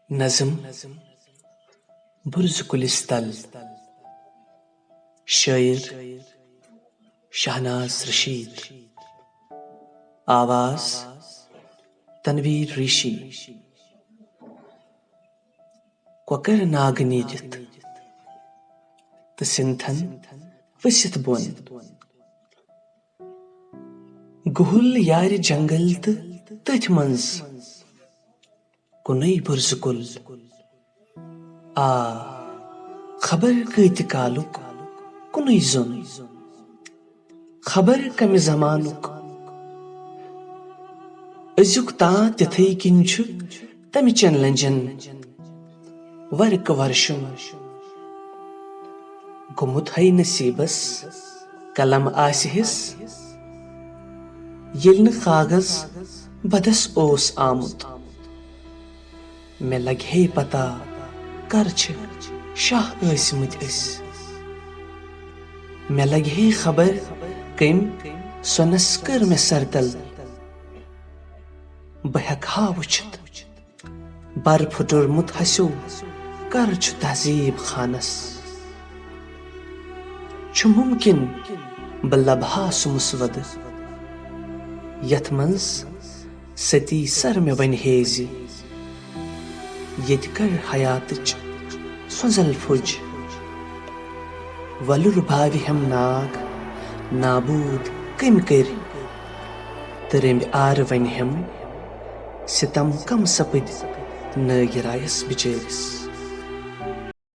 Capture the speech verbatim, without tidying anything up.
نظم برز کُلِس تل۔ شٲعر شاہناز رشید۔ آواز تنویر ریشی۔ کۄکر ناگ نیٖرِتھ تہٕ سِنتھن ؤسِتھ بۄن۔ گُہُل یارِ جنگل تہٕ تٔتھۍ منٛز کُنُے بُرزٕ کُل۔ آ، خبر کۭتہِ کالُک کُنُے زوٚن۔ خبر کمہِ زمانُک۔ أزیُک تام تِتھے کِنۍ چھُ تمہِ چٮ۪ن لنجن ورقہٕ ورشُن۔ گوٚمُت ہے نصیبس قلم آسہِ ہس، ییٚلہِ نہٕ کاغذ بدس اوس آمُت۔ مےٚ لگہِ ہے پتہ کر چھِ شاہ ٲسۍ مٕتۍ أسۍ۔ مےٚ لگہِ ہے خبر کٔمۍ سۄنس کٔر مےٚ سرتل۔ بہٕ ہٮ۪کہٕ ہا وٕچھِتھ بر پھُٹرمُت ہسیو کر چھُ تہذیب خانس۔ چھُ مُمکِن بہٕ لبہٕ ہا سُہ مسودٕ یتھ منٛز ستی سر مےٚ ونہِ ہے زِ ییٚتہِ کر حیاتٕچ سۄنزل پھُج۔ وۄلُر باوِ ہٮ۪م ناگ نابوٗد کٔمۍ کٔرۍ، تہٕ رٔمبۍ آرٕ ونہِ ہٮ۪م ستم کم سپٕدۍ نٲگِرایس بِچٲرِس۔